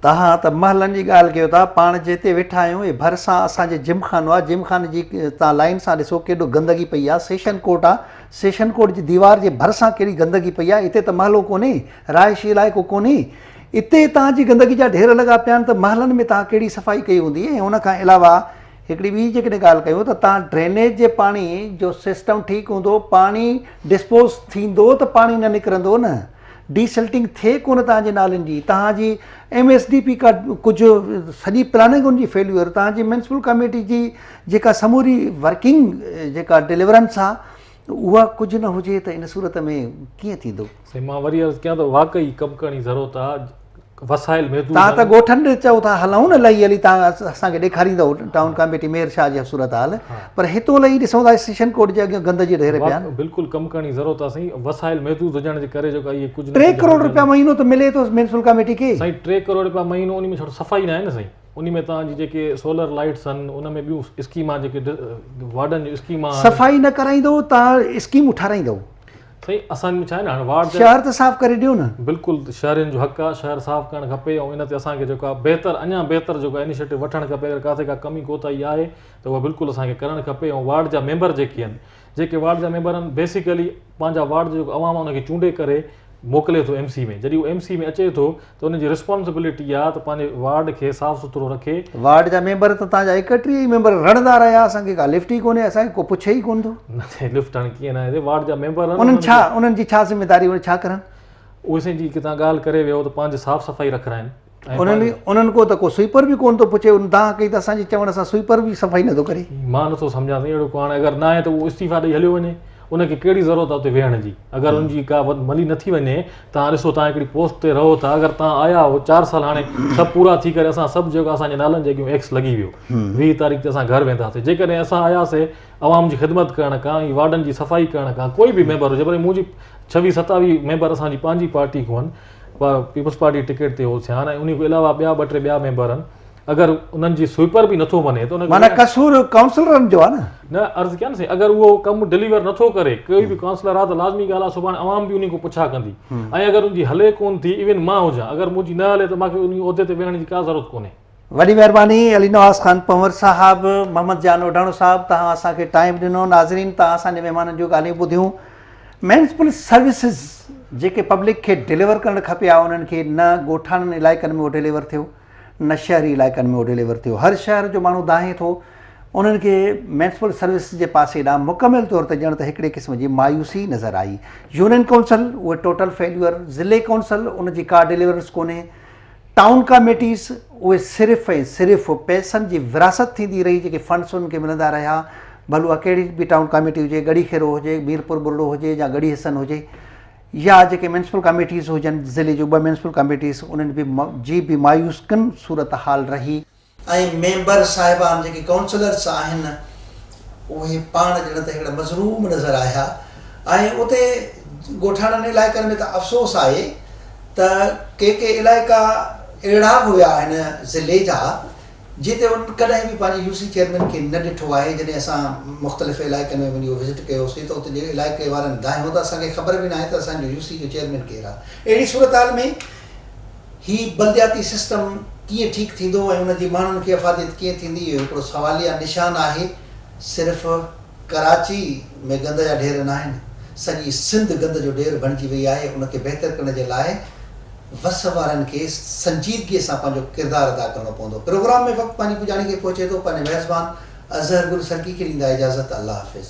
توهان ته محلن جي ڳالهه ڪيو ٿا پاڻ جتي ويٺا آهيون اهي ڀرسان اسان جي جم خانو آهي جم خاني جي توهان لائين سان ڏسو ڪيڏو گندگي پئي آهي سيشن ڪورٽ آهي سيشن ڪورٽ جي ديوار جي ڀرسان ڪيڏي گندگي پئي آهي اتي ته محلو ڪونهي رهائشي علائقو ڪونهي اتي توهان جي گندگي جا ڍير لڳا پيا آهن ته محلن ۾ توهان ڪهڙي صفائي ڪئي هوندي ۽ ان کان علاوه هڪڙي ٻي جيڪڏهن ڳالهه ڪيون ته توهان ڊرينيج جي پاڻي جو سسٽم ٺيڪ هوندو پاڻي ڊسپوز ٿيندو ته پاڻي نه نڪرندو نه ڊي سلٽنگ ٿئي ڪونه توهان جي نالين جي توهان جي ايم ايس ڊي پي ڪا ڪجهه سڄي پلاننگ ان جي فيليور توهان جي ميونسپل ڪميٽي جي جيڪا سموري ورڪنگ جيڪا ڊليورنس آ اها ڪجهه نه هجي ته ان صورت ۾ ڪيئن ٿيندو؟ سائين مان وري عرض ڪيان ته واقعي ڪم ڪرڻ جي ضرورت آ وسائل محدود تان ته ڳوٺن ڏي چئو ٿا هلون نه لهي هلي تان اسان کي ڏيکاريندو ٽائون ڪاميٽي مير شاهه جي صورت حال پر هتو لهي ڏسون ٿا سيشن ڪورٽ جي اڳيان گند جي ڍير پيا آهن. بلڪل ڪم ڪرڻ جي ضرورت آ سائين وسائل محدود هجڻ جي ڪري جيڪو اهي ڪجهه 3 ڪروڙ روپيا مهينو ته ملي ٿو ميونسپل ڪاميٽي کي. سائين 3 ڪروڙ روپيا مهينو انهي ۾ ڇڙو صفائي ناهي نه سائين. انهي ۾ توهان جي جيڪي سولر لائيٽس آهن ان ۾ ٻيون اسڪيمان جيڪي وارڊن جون اسڪيمان آهن. صفائي نه ڪرائيندو توهان اسڪيمون ٺاراهيندو. سائين اسان ۾ ڇا آهي نه هاڻي وارڊ جا شهر ته صاف ڪري ڏيو نه. بلڪل شهرين جو حق آهي شهر صاف ڪرڻ کپي ۽ ان تي اسان کي جيڪو آهي بهتر اڃا بهتر جيڪو آهي انيشيٽو وٺڻ کپي اگر ڪاٿي ڪا ڪمي ڪوتاهي آهي ته اها بلڪل اسان کي ڪرڻ کپي ۽ وارڊ جا ميمبر جيڪي آهن جيڪي وارڊ جا ميمبر آهن بيسيڪلي پنهنجا وارڊ جو جيڪو عوام آهي ان کي چونڊي ڪري موڪلي ٿو ايم سي ۾ جڏهن هو ايم سي ۾ اچي ٿو ته ان جي رسپانسبلٽي آهي ته پنهنجي وارڊ کي صاف سٿرو رکي. وارڊ جا ميمبر ته تان جا 31 ئي ميمبر رڙندا رهيا اسان کي ڪا لفٽ ئي ڪونهي اسان کي ڪو پڇي ئي ڪونه ٿو. نه سائين لفٽ هاڻي ڪيئن ناهي وارڊ جا ميمبر آهن انهن ڇا انهن جي ڇا ذميداري اهي ڇا ڪرن. اهي سائين جي ڪٿان ڳالهه ڪري ويو ته پنهنجي صاف صفائي رکرائن. انهن انهن ڪو ته ڪو سوئيپر به ڪونه ٿو پڇي ان دانهن ڪئي ته اسان جي چوڻ سان سوئيپر به صفائي نٿو ڪري. مان نٿو سمجهان سائين اهڙو ڪو هاڻي اگر ناهي ته اهو استعيفا ڏئي هليو وڃي ان کي ڪهڙي ضرورت آهي اتي ويهڻ جي اگر ان جي ڪا ملي نٿي وڃي توهان ڏسو توهان هڪڙي پوسٽ تي رهو ٿا اگر توهان آيا هو چار سال هاڻي سڀ پورا ٿي ڪري اسان سڀ جيڪو اسان جي نالن جي اڳيون ايڪس لڳي ويو 20 تاريخ تي اسان گهر وينداسين جيڪڏهن اسان آياسي عوام جي خدمت ڪرڻ کان ۽ وارڊن جي صفائي ڪرڻ کان ڪوئي به ميمبر هجي پر منهنجي 26 27 ميمبر اسان جي پنهنجي پارٽي کان پيپلز پارٽي ٽڪيٽ تي هو ٿيا آهن ۽ انهي کان علاوه ٻيا ٻه ٽي ٻيا ميمبر آهن اگر انهن جي سوئيپر به نٿو مڃي ته ان معنيٰ قصور ڪائونسلرن جو آهي نه. نه عرض ڪيان نه سائين اگر اهو ڪم ڊليور نٿو ڪري ڪوئي به ڪائونسلر آهي ته لازمي ڳالهه آهي سڀاڻي عوام به انهي کان پڇا ڪندي ۽ اگر ان جي هلي ڪون ٿي ايون مان هجان اگر منهنجي نه هلي ته مانکي انهي عهدي تي ويهڻ جي ڪا ضرورت ڪونهي. وڏي مهرباني علي نواز خان پنهور صاحب محمد جان اوڍاڻو صاحب توهان اسان کي ٽائيم ڏنو ناظرين توهان اسان جي مهمانن جون ڳالهيون ٻڌيون ميونسپل سروسز جيڪي پبلڪ کي ڊليور ڪرڻ کپي ها انهن کي نه ڳوٺاڻن علائقن ۾ اهو ڊليور ٿيو نه شهري علائقن ۾ اهو ڊليور ٿيو هر شهر جو ماڻهو دانهين ٿو انهن کي ميونسپل سروس جي پاسي ڏانهن مڪمل طور تي ڄڻ ته هڪڙي قسم جي مايوسي نظر آئي يونين ڪونسل اهي ٽوٽل فيليور ضلعي ڪونسل ان جي ڪا ڊليورنس ڪونهي ٽائون ڪاميٽيز اهي صرف ۽ صرف پئسن جي ورهاست ٿيندي رهي جيڪي فنڊس انهن کي ملندا رهيا ڀل اها ڪهڙي به ٽائون ڪاميٽي هجي ڳڙهي خيرو هجي ميرپور ٻرڙو هجي يا ڳڙهي حسن هجي يا جيڪي ميونسپل ڪاميٽيز هجن ضلعي جون ٻه ميونسپل ڪاميٽيز انهن به جي به مايوس ڪن صورتحال رهي. ۽ ميمبر صاحبان جيڪي ڪائونسلرس آهن اهي پاڻ ڄڻ ته هڪڙا مظلوم نظر آيا ۽ اتي ڳوٺاڻن علائقن ۾ ته افسوس آهي ته ڪي ڪي علائقا اهڙا به هيا هن ضلعي جا جتي انهن ڪڏهن به پنهنجي يو سي چيئرمين کي نه ڏٺو آهي، جڏهن اسان مختلف علائقن ۾ وڃي اهو وزٽ ڪيوسين ته اتي جي علائقي وارن دانهيو ته اسان کي خبر به ناهي ته اسان جو يو سي جو چيئرمين ڪير آهي. اهڙي صورتحال ۾ هي بلدياتي سسٽم ڪيئن ٺيڪ ٿيندو ۽ ان جي ماڻهن کي افاديت ڪيئن ٿيندي اهو هڪڙو سواليه نشان آهي. صرف ڪراچي ۾ گند جا ڍير ناهن، سڄي سنڌ گند جو ڍير بڻجي وئي آهي، ان کي بهتر ڪرڻ جي لاء وس وارن کي سنجيدگي سان پنهنجو ڪردار ادا ڪرڻو پوندو. پروگرام ۾ وقت پنهنجي پڄاڻي کي پهچي ٿو، پنهنجي ميزبان اظهر گل سرڪي کي ڏيندا اجازت، الله حافظ.